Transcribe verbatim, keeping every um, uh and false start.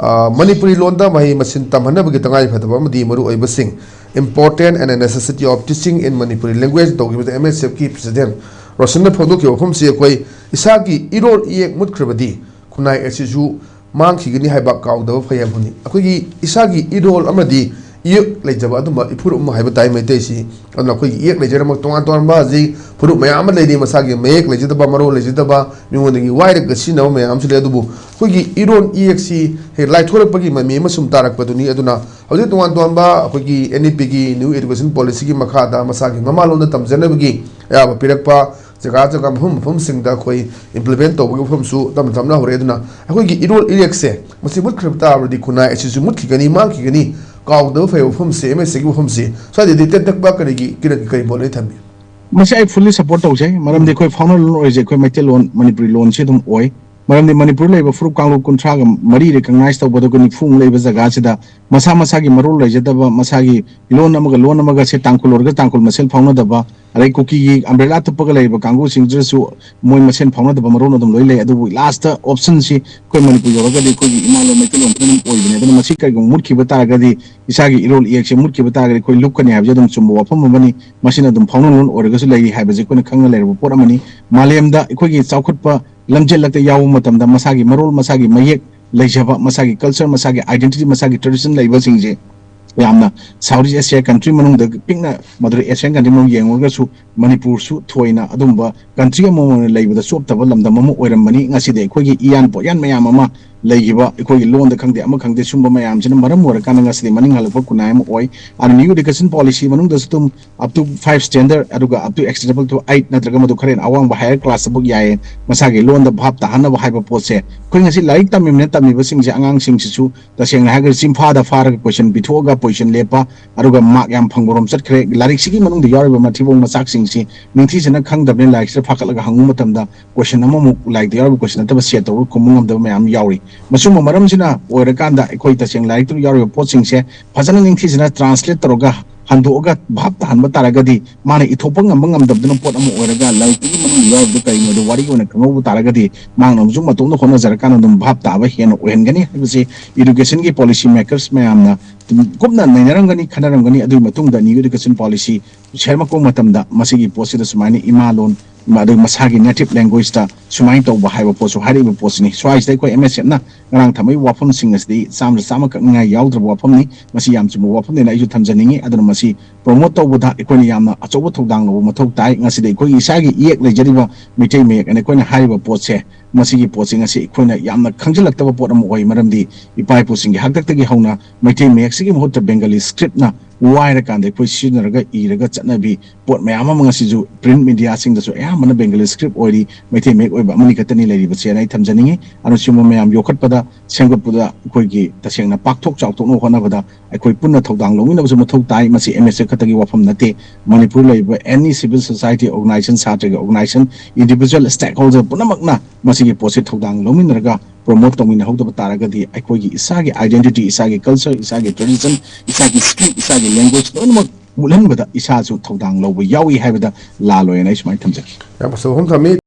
ꯃꯅꯤꯄꯨꯔꯤ ꯂꯣꯟꯗ ꯃꯍꯩ ꯃꯁꯤꯡ ꯇꯝꯍꯟꯅꯕꯒꯤ ꯇꯉꯥꯏ ꯐꯗꯕ ꯑꯃꯗꯤ ꯃꯔꯨꯑꯣꯏꯕꯁꯤꯡ, important and necessity of teaching in Manipuri language ꯇꯧꯈꯤꯕꯗ ꯑꯦꯝ ꯑꯦꯁ ꯑꯦꯐꯀꯤ ꯄ꯭ꯔꯁꯤꯗꯦꯟ ꯔꯣꯁꯟꯅ ꯐꯣꯡꯗꯣꯛꯈꯤꯕ ꯋꯥꯐꯝꯁꯤ ꯑꯩꯈꯣꯏ ꯏꯁꯥꯒꯤ ꯏꯔꯣꯜ ꯏꯌꯦꯛ ꯃꯨꯠꯈ꯭ꯔꯕꯗꯤ ꯈꯨꯟꯅꯥꯏ ꯑꯁꯤꯁꯨ ꯃꯥꯡꯈꯤꯒꯅꯤ ꯍꯥꯏꯕ ꯀꯥꯎꯗꯕ ꯐꯩ ꯍꯥꯏꯕꯅꯤ꯫ ꯑꯩꯈꯣꯏꯒꯤ ꯏꯁꯥꯒꯤ ꯏꯔꯣꯜ ꯑꯃꯗꯤ ꯏꯌꯦꯛ ꯂꯩꯖꯕ ꯑꯗꯨꯝꯕ ꯏꯐꯨꯔꯨꯞ ꯑꯃ ꯍꯥꯏꯕ ꯇꯥꯏ ꯃꯩꯇꯩꯁꯤ꯫ ꯑꯗꯨꯅ ꯑꯩꯈꯣꯏꯒꯤ ꯏꯌꯦꯛ ꯂꯩꯖꯔꯝꯃꯒ ꯇꯣꯉꯥꯟ ꯇꯣꯉꯥꯟꯕ ꯍꯧꯖꯤꯛ ꯐꯨꯔꯨꯞ ꯃꯌꯥꯝ ꯑꯃ ꯂꯩꯔꯤ, ꯃꯁꯥꯒꯤ ꯃꯌꯦꯛ ꯂꯩꯖꯗꯕ, ꯃꯔꯣꯜ ꯂꯩꯖꯗꯕ, ꯃꯤꯉꯣꯟꯗꯒꯤ ꯋꯥꯏꯔꯒ ꯁꯤꯖꯤꯟꯅꯕ ꯃꯌꯥꯝ ꯑꯃꯁꯨ ꯂꯩ꯫ ꯑꯗꯨꯕꯨ ꯑꯩꯈꯣꯏꯒꯤ ꯏꯔꯣꯜ ꯏꯌꯦꯛꯁꯤ ꯍꯦꯛ ꯂꯥꯏꯊꯣꯔꯛꯄꯒꯤ ꯃꯃꯤ ꯑꯃ ꯁꯨꯝ ꯇꯥꯔꯛꯄꯗꯨꯅꯤ꯫ ꯑꯗꯨꯅ ꯍꯧꯖꯤꯛ ꯇꯣꯉꯥꯟ ꯇꯣꯉꯥꯟꯕ ꯑꯩꯈꯣꯏꯒꯤ ꯑꯦꯟ ꯏ ꯄꯤꯒꯤ ꯅ꯭ꯌꯨ ꯑꯦꯗꯨꯀꯦꯁꯟ ꯄꯣꯂꯤꯁꯤꯒꯤ ꯃꯈꯥꯗ ꯃꯁꯥꯒꯤ ꯃꯃꯥꯂꯣꯟꯗ ꯇꯝꯖꯅꯕꯒꯤ ꯑꯌꯥꯕ ꯄꯤꯔꯛꯄ, ꯖꯒꯥ ꯖꯒꯥ, ꯃꯐꯝ ꯃꯐꯝꯁꯤꯡꯗ ꯑꯩꯈꯣꯏ ꯏꯝꯄ꯭ꯂꯤꯃꯦꯟ ꯇꯧꯕꯒꯤ ꯋꯥꯐꯝꯁꯨ ꯇꯞꯅ ꯇꯞꯅ ꯍꯧꯔꯛꯑꯦ꯫ ꯑꯗꯨꯅ ꯑꯩꯈꯣꯏꯒꯤ ꯏꯔꯣꯜ ꯏꯌꯦꯛꯁꯦ ꯃꯁꯤ ꯃꯨꯠꯈ꯭ꯔꯕ ꯇꯥꯔꯕꯗꯤ ꯈꯨꯟꯅꯥꯏ ꯑꯁꯤꯁꯨ ꯃꯨꯠꯈꯤꯒꯅꯤ, ꯃꯥꯡꯈꯤꯒꯅꯤ꯫ ꯀꯥꯎꯗꯕ ꯐꯩ ꯋꯥꯐꯝꯁꯦ, ꯑꯦꯝ ꯑꯦꯁ ꯑꯦꯒꯤ ꯋꯥꯐꯝꯁꯦ ꯁ꯭ꯋꯥꯏꯗꯗꯤ ꯇꯦꯟꯇꯛꯄ ꯀꯔꯤꯒꯤ ꯀꯔꯤ ꯀꯔꯤ ꯃꯣꯠ ꯂꯣꯏ ꯊꯝꯕꯤ? ꯃꯁꯤ ꯑꯩ fully support ꯇꯧꯖꯩ꯫ ꯃꯔꯝꯗꯤ ꯑꯩꯈꯣꯏ ꯐꯥꯎꯅ ꯂꯣꯟ ꯑꯣꯏꯔꯤꯁꯦ ꯑꯩꯈꯣꯏ ꯃꯩꯇꯩꯂꯣꯟ, ꯃꯅꯤꯄꯨꯔꯤ ꯂꯣꯟꯁꯤ ꯑꯗꯨꯝ ꯑꯣꯏ꯫ ꯃꯔꯝꯗꯤ ꯃꯅꯤꯄꯨꯔ ꯂꯩꯕ ꯐꯨꯔꯨꯞ ꯀꯥꯡꯂꯨꯞ ꯀꯨꯟꯊ꯭ꯔꯥꯒ ꯃꯔꯤ recognize ꯇꯧꯕ, ꯑꯗꯨꯒ ꯅꯤꯐꯨꯃꯨꯛ ꯂꯩꯕ ꯖꯒꯥꯁꯤꯗ ꯃꯁꯥ ꯃꯁꯥꯒꯤ ꯃꯔꯣꯜ ꯂꯩꯖꯗꯕ, ꯃꯁꯥꯒꯤ ꯂꯣꯟ ꯑꯃꯒ ꯂꯣꯟ ꯑꯃꯒ ꯁꯦ ꯇꯥꯡꯈꯨꯜ ꯑꯣꯏꯔꯒ ꯇꯥꯡꯈꯨꯜ ꯃꯁꯦꯜ ꯐꯥꯎꯅꯗꯕ, ꯑꯗꯩ ꯀꯨꯀꯤꯒꯤ ꯑꯝꯕ꯭ꯔꯦꯂꯥ ꯇꯨꯞꯄꯒ ꯂꯩꯔꯤꯕ ꯀꯥꯡꯕꯨꯁꯤꯡꯗꯨꯗꯁꯨ ꯃꯣꯏ ꯃꯁꯦꯜ ꯐꯥꯎꯅꯗꯕ ꯃꯔꯣꯜ ꯑꯗꯨꯝ ꯂꯣꯏ ꯂꯩ꯫ ꯑꯗꯨꯕꯨ last option ꯁꯤ ꯑꯩꯈꯣꯏ ꯃꯅꯤꯄꯨꯔ ꯌꯧꯔꯒꯗꯤ ꯑꯩꯈꯣꯏꯒꯤ ꯏꯃꯥ ꯂꯣꯟ ꯃꯩꯇꯩꯂꯣꯟ ꯑꯗꯨꯝ ꯑꯣꯏꯕꯅꯦ꯫ ꯑꯗꯨꯅ ꯃꯁꯤ ꯀꯔꯤꯒꯨꯝꯕ ꯃꯨꯠꯈꯤꯕ ꯇꯥꯔꯒꯗꯤ, ꯏꯁꯥꯒꯤ ꯏꯔꯣꯜ ꯏꯌꯦꯛꯁꯦ ꯃꯨꯠꯈꯤꯕ ꯇꯥꯔꯒꯗꯤ ꯑꯩꯈꯣꯏ ꯂꯨꯞꯀꯅꯤ ꯍꯥꯏꯕꯁꯦ ꯑꯗꯨꯝ ꯆꯨꯝꯕ ꯋꯥꯐꯝ ꯑꯃꯅꯤ꯫ ꯃꯁꯤꯅ ꯑꯗꯨꯝ ꯐꯥꯎꯅ ꯂꯣꯟ ꯑꯣꯏꯔꯒꯁꯨ ꯂꯩꯔꯤ ꯍꯥꯏꯕꯁꯦ ꯑꯩꯈꯣꯏꯅ ꯈꯪꯅ ꯂꯩꯔꯕ ꯄꯣꯠ ꯑꯃꯅꯤ꯫ ꯃꯥꯂꯦꯝꯗ ꯑꯩꯈꯣꯏꯒꯤ ꯆꯥꯎꯈꯠꯄ ꯂꯝꯖꯦꯜꯂꯛꯇ ꯌꯥꯎꯕ ꯃꯇꯝꯗ ꯃꯁꯥꯒꯤ ꯃꯔꯣꯜ, ꯃꯁꯥꯒꯤ ꯃꯌꯦꯛ ꯂꯩꯖꯕ, ꯃꯁꯥꯒꯤ culture, ꯃꯁꯥꯒꯤ identity, ꯃꯁꯥꯒꯤ tradition ꯂꯩꯕꯁꯤꯡꯁꯦ ꯌꯥꯝꯅ South East Asia country ꯃꯅꯨꯡꯗ ꯄꯤꯛꯅ ꯃꯗꯨꯗ Asian country ꯃꯅꯨꯡ ꯌꯦꯡꯉꯨꯔꯒꯁꯨ ꯃꯅꯤꯄꯨꯔꯁꯨ ꯊꯣꯏꯅ ꯑꯗꯨꯝꯕ country ꯑꯃ ꯑꯣꯏꯅ ꯂꯩꯕꯗ ꯆꯣꯞꯇꯕ ꯂꯝꯗꯝ ꯑꯃ ꯑꯣꯏꯔꯝꯕꯅꯤ꯫ ꯉꯁꯤꯗꯤ ꯑꯩꯈꯣꯏꯒꯤ ꯏꯌꯥꯟ ꯄꯣꯠꯌꯥꯟ ꯃꯌꯥꯝ ꯑꯃ ꯂꯩꯈꯤꯕ, ꯑꯩꯈꯣꯏꯒꯤ ꯂꯣꯟꯗ ꯈꯪꯗꯦ, ꯑꯃ ꯈꯪꯗꯦ, ꯁꯨꯝꯕ ꯃꯌꯥꯝꯁꯤꯅ ꯃꯔꯝ ꯑꯣꯏꯔꯀꯥꯟꯗ ꯉꯁꯤꯗꯤ ꯃꯅꯤꯡ ꯍꯜꯂꯛꯄ ꯈꯨꯟꯅꯥꯏ ꯑꯃ ꯑꯣꯏ꯫ ꯑꯗꯨꯅ new education policy ꯃꯅꯨꯡꯗꯁꯨ ꯑꯗꯨꯝ up to five standard, ꯑꯗꯨꯒ up to acceptable to eight, ꯅꯠꯇ꯭ꯔꯒ ꯃꯗꯨ ꯈꯔ ꯍꯦꯟꯅ ꯑꯋꯥꯡꯕ higher class ꯐꯥꯎ ꯌꯥꯏꯌꯦ, ꯃꯁꯥꯒꯤ ꯂꯣꯟꯗ ꯚꯥꯞ ꯇꯥꯍꯟꯅꯕ ꯍꯥꯏꯕ ꯄꯣꯠꯁꯦ꯫ ꯑꯩꯈꯣꯏ ꯉꯁꯤ ꯂꯥꯏꯔꯤꯛ ꯇꯝꯃꯤꯕꯅ ꯇꯝꯃꯤꯕꯁꯤꯡꯁꯦ, ꯑꯉꯥꯡꯁꯤꯡꯁꯤꯁꯨ ꯇꯁꯦꯡꯅ ꯍꯥꯏꯔꯒꯗꯤ ꯆꯤꯟꯐꯥꯗ ꯐꯥꯔꯒ question ꯄꯤꯊꯣꯛꯑꯒ question ꯂꯦꯞꯄ, ꯑꯗꯨꯒ mark ꯌꯥꯝ ꯐꯪꯕꯔꯣꯝ ꯆꯠꯈ꯭ꯔꯦ꯫ ꯂꯥꯏꯔꯤꯛꯁꯤꯒꯤ ꯃꯅꯨꯡꯗ ꯌꯥꯎꯔꯤꯕ ꯃꯊꯤꯕꯣꯡ ꯃꯆꯥꯛꯁꯤꯡꯁꯤ ꯅꯤꯡꯊꯤꯖꯅ ꯈꯪꯗꯕꯅꯤꯅ ꯂꯥꯏꯔꯤꯛꯁꯤꯗ ꯐꯥꯀꯠꯂꯒ ꯍꯪꯕ ꯃꯇꯝꯗ question ꯑꯃꯃꯨꯛ ꯂꯥꯏꯔꯤꯛꯇ ꯌꯥꯎꯔꯤꯕ question ꯅꯠꯇꯕ set ꯇꯧꯔꯒ ꯈꯨꯝꯕ ꯉꯝꯗꯕ ꯃꯌꯥꯝ ꯌꯥꯎꯔꯤ꯫ ꯃꯁꯤꯒꯨꯝꯕ ꯃꯔꯝꯁꯤꯅ ꯑꯣꯏꯔꯀꯥꯟꯗ ꯑꯩꯈꯣꯏ ꯇꯁꯦꯡꯅ ꯂꯥꯏꯔꯤꯛꯇ ꯌꯥꯎꯔꯤꯕ ꯄꯣꯠꯁꯤꯡꯁꯦ ꯐꯖꯅ ꯅꯤꯡꯊꯤꯖꯅ translate ꯇꯧꯔꯒ ꯍꯟꯗꯣꯛꯑꯒ ꯚꯥꯞ ꯇꯥꯍꯟꯕ ꯇꯥꯔꯒꯗꯤ, ꯃꯥꯅ ꯏꯊꯣꯛꯄ ꯉꯝꯕ ꯉꯝꯗꯕꯗꯨꯅ ꯄꯣꯠ ꯑꯃ ꯑꯣꯏꯔꯒ, ꯂꯥꯏꯔꯤꯛꯇꯨꯒꯤ ꯃꯅꯨꯡꯗ ꯌꯥꯎꯔꯤꯕꯗꯨ ꯀꯔꯤꯅꯣꯗꯣ ꯋꯥꯔꯤ ꯑꯣꯏꯅ ꯈꯪꯍꯧꯕ ꯇꯥꯔꯒꯗꯤ, ꯃꯍꯥꯛꯅ ꯑꯃꯨꯛꯁꯨ ꯃꯇꯣꯝꯇ ꯍꯣꯠꯅꯖꯔꯀꯥꯟꯗ ꯑꯗꯨꯝ ꯚꯥꯞ ꯇꯥꯕ ꯍꯦꯟꯅ ꯑꯣꯏꯍꯟꯒꯅꯤ ꯍꯥꯏꯕꯁꯤ education ꯒꯤ policy makers ꯃꯌꯥꯝꯅ ꯀꯨꯞꯅ ꯅꯩꯅꯔꯝꯒꯅꯤ, ꯈꯟꯅꯔꯝꯒꯅꯤ꯫ ꯑꯗꯨꯒꯤ ꯃꯇꯨꯡꯗ new education policy ꯁꯦꯝꯃꯛꯄ ꯃꯇꯝꯗ ꯃꯁꯤꯒꯤ ꯄꯣꯠꯁꯤꯗ ꯁꯨꯃꯥꯏꯅ ꯏꯃꯥ ꯂꯣꯟ, ꯑꯗꯨꯒ ꯃꯁꯥꯒꯤ native language ꯇ ꯁꯨꯃꯥꯏꯅ ꯇꯧꯕ ꯍꯥꯏꯕ ꯄꯣꯠꯁꯨ ꯍꯥꯏꯔꯛꯏꯕ ꯄꯣꯠꯁꯤꯅꯤ꯫ ꯁ꯭ꯋꯥꯏꯁꯤꯗ ꯑꯩꯈꯣꯏ M S F ꯅ ꯉꯔꯥꯡ ꯊꯝꯃꯛꯏꯕ ꯋꯥꯐꯝꯁꯤꯡ ꯑꯁꯤꯗꯤ ꯆꯥꯝꯗ ꯆꯥꯝꯃ ꯀꯛꯅꯤꯡꯉꯥꯏ ꯌꯥꯎꯗ꯭ꯔꯕ ꯋꯥꯐꯝꯅꯤ꯫ ꯃꯁꯤ ꯌꯥꯝ ꯆꯨꯝꯕ ꯋꯥꯐꯝꯅꯦꯅ ꯑꯩꯁꯨ ꯊꯝꯖꯅꯤꯡꯉꯤ꯫ ꯑꯗꯨꯅ ꯃꯁꯤ promote ꯇꯧꯕꯗ ꯑꯩꯈꯣꯏꯅ ꯌꯥꯝꯅ ꯑꯆꯧꯕ ꯊꯧꯗꯥꯡ ꯂꯧꯕ ꯃꯊꯧ ꯇꯥꯏ꯫ ꯉꯁꯤꯗꯤ ꯑꯩꯈꯣꯏꯒꯤ ꯏꯁꯥꯒꯤ ꯏꯌꯦꯛ ꯂꯩꯖꯔꯤꯕ ꯃꯩꯇꯩ ꯃꯌꯦꯛ ꯑꯅ ꯑꯩꯈꯣꯏꯅ ꯍꯥꯏꯔꯤꯕ ꯄꯣꯠꯁꯦ, ꯃꯁꯤꯒꯤ ꯄꯣꯠꯁꯦ ꯉꯁꯤ ꯑꯩꯈꯣꯏꯅ ꯌꯥꯝꯅ ꯈꯪꯖꯤꯜꯂꯛꯇꯕ ꯄꯣꯠ ꯑꯃ ꯑꯣꯏ꯫ ꯃꯔꯝꯗꯤ ꯏꯄꯥ ꯏꯄꯨꯁꯤꯡꯒꯤ ꯍꯥꯛꯇꯛꯇꯒꯤ ꯍꯧꯅ ꯃꯩꯇꯩ ꯃꯌꯦꯛꯁꯤꯒꯤ ꯃꯍꯨꯠꯇ Bengali script ꯅ ꯋꯥꯏꯔꯀꯥꯟꯗ ꯑꯩꯈꯣꯏ ꯁꯤꯖꯤꯟꯅꯔꯒ ꯏꯔꯒ ꯆꯠꯅꯕꯤ ꯄꯣꯠ ꯃꯌꯥꯝ ꯑꯃ ꯉꯁꯤꯁꯨ print media ꯁꯤꯡꯗꯁꯨ ꯑꯌꯥꯝꯕꯅ Bengali script ꯑꯣꯏꯔꯤ꯫ ꯃꯩꯇꯩ ꯃꯌꯦꯛ ꯑꯣꯏꯕ ꯑꯃꯅꯤ ꯈꯛꯇꯅꯤ ꯂꯩꯔꯤꯕꯁꯦꯅ ꯑꯩ ꯊꯝꯖꯅꯤꯡꯉꯤ꯫ ꯑꯗꯨꯅ ꯁꯤꯒꯨꯝꯕ ꯃꯌꯥꯝ ꯌꯣꯛꯈꯠꯄꯗ, ꯁꯦꯝꯒꯠꯄꯗ ꯑꯩꯈꯣꯏꯒꯤ ꯇꯁꯦꯡꯅ ꯄꯥꯛꯊꯣꯛ ꯆꯥꯎꯊꯣꯛꯅꯕ ꯍꯣꯠꯅꯕꯗ ꯑꯩꯈꯣꯏ ꯄꯨꯟꯅ ꯊꯧꯗꯥꯡ ꯂꯧꯃꯤꯟꯅꯕꯁꯨ ꯃꯊꯧ ꯇꯥꯏ꯫ ꯃꯁꯤ M S F ꯈꯛꯇꯒꯤ ꯋꯥꯐꯝ ꯅꯠꯇꯦ꯫ ꯃꯅꯤꯄꯨꯔ ꯂꯩꯔꯤꯕ any civil society organization, ꯁꯥꯇ꯭ꯔꯒꯤ organization, individual stakeholder ꯄꯨꯝꯅꯃꯛꯅ ꯃꯁꯤꯒꯤ ꯄꯣꯠꯁꯤ ꯊꯧꯗꯥꯡ ꯂꯧꯃꯤꯟꯅꯔꯒ promote ꯇꯧꯃꯤꯟꯅꯍꯧꯗꯕ ꯇꯥꯔꯒꯗꯤ ꯑꯩꯈꯣꯏꯒꯤ ꯏꯁꯥꯒꯤ identity, ꯏꯁꯥꯒꯤ culture, ꯏꯁꯥꯒꯤ tradition, ꯏꯁꯥꯒꯤ script, ꯏꯁꯥꯒꯤ language ꯂꯣꯏꯅꯃꯛ ꯃꯨꯠꯍꯟꯕꯗ ꯏꯁꯥꯁꯨ ꯊꯧꯗꯥꯡ ꯂꯧꯕ ꯌꯥꯎꯏ ꯍꯥꯏꯕꯗ ꯂꯥꯜꯂꯣꯏꯅ ꯑꯩ ꯁꯨꯃꯥꯏꯅ ꯊꯝꯖꯒꯦ꯫ ꯌꯥꯝ ꯑꯆꯧꯕ ꯋꯥꯐꯝ ꯊꯝꯃꯤ꯫